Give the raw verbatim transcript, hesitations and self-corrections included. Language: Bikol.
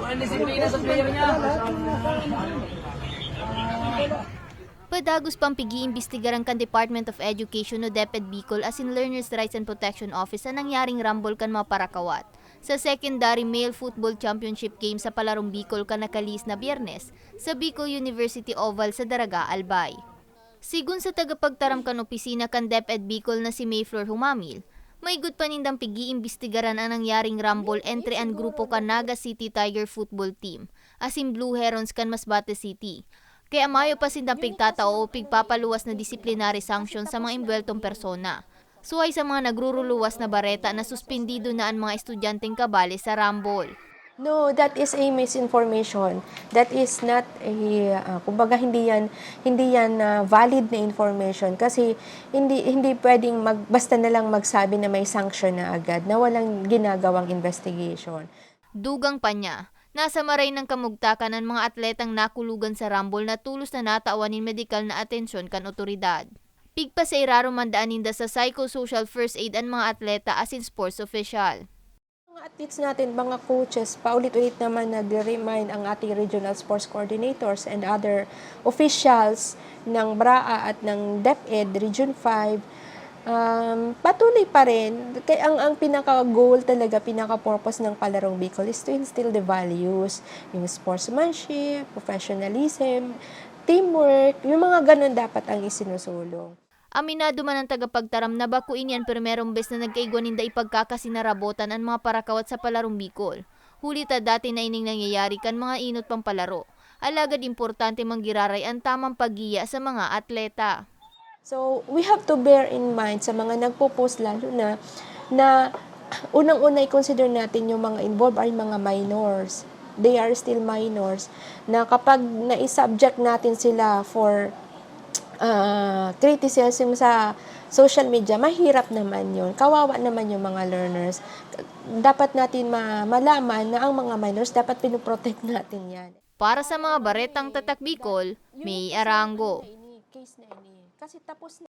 Ang disiplina sa player niya. Padagos pang pig-iimbestigaran kan Department of Education o DepEd Bicol asin Learners' Rights and Protection Office an nangyaring rambol kan mga parakawat sa Secondary Male Football Championship Game sa Palarong Bicol kan nakalihis na Biyernes sa Bicol University Oval sa Daraga, Albay. Sigon sa tagapagtaram kan opisina kan DepEd Bicol na si Mayflor Humamil, maigot pa nindang pig-iimbestigaran an nangyaring rambol entre an grupo kan Naga City Tiger Football Team asin Blue Herons kan Masbate City. Kaya mayo pa sindang pigtatao o pigpapaluwas na disciplinary sanction sa mga imbweltong persona, suhay sa mga nagruruluwas na bareta na suspindido na an mga estudyanteng kabali sa rambol. No, that is a misinformation. That is not a, ah, kumbaga, hindi yan, hindi yan, ah, valid na information kasi hindi, hindi pwedeng mag-, basta na lang magsabi na may sanction na agad na walang ginagawang investigation. Dugang pa niya, nasa maray ng kamugtakan an mga atletang nakulugan sa rambol na tolos na natawan nin medikal na atensyon kan otoridad. Pigpasairarom man daan ninda sa psychosocial first aid an mga atleta asin sports official. Mga athletes natin, mga coaches, paulit-ulit naman nagre-remind ang ating regional sports coordinators and other officials ng BRAA at ng DepEd Region five. Um, patuloy pa rin. Kaya ang, ang pinaka-goal talaga, pinaka-purpose ng Palarong Bicol is to instill the values, yung sportsmanship, professionalism, teamwork, yung mga ganun dapat ang isinusulong. Aminado man ang tagapagtaram na bako ini an primerong bes na nagkaigwa ninda ipagkakasinarabotan an mga parakawat sa Palarong Bicol. Huli ta dati na ining nangyayari kan mga inot pang palaro. Alagad importante man giraray an tamang paggiya sa mga atleta. So, we have to bear in mind sa mga nagpo-post lalo na, na unang-una i-consider natin yung mga involved ay mga minors. They are still minors. Na kapag nai-subject natin sila for, ah, criticism sa social media, mahirap naman yun. Kawawa naman yung mga learners. Dapat natin ma-, malaman na ang mga minors, dapat pinoprotect natin yan. Para sa mga Baretang Tatak Bicol, May Arango. Kasi tapos